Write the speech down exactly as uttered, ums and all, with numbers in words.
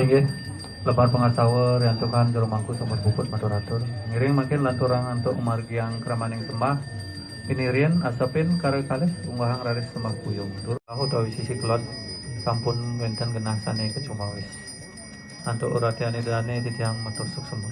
Inggih, lebar pangastawa riantukan jero mangku sumur puput matur atur. Ngiring mangkin lanturang antuk margiang kramaning sembah. Pinirin asepin kara kalih unggahang raris sembah puyung. Tur utawi sisi kelod sampun wénten genah sané kacumawis. Antuk uratiané dané titiang matur suksema.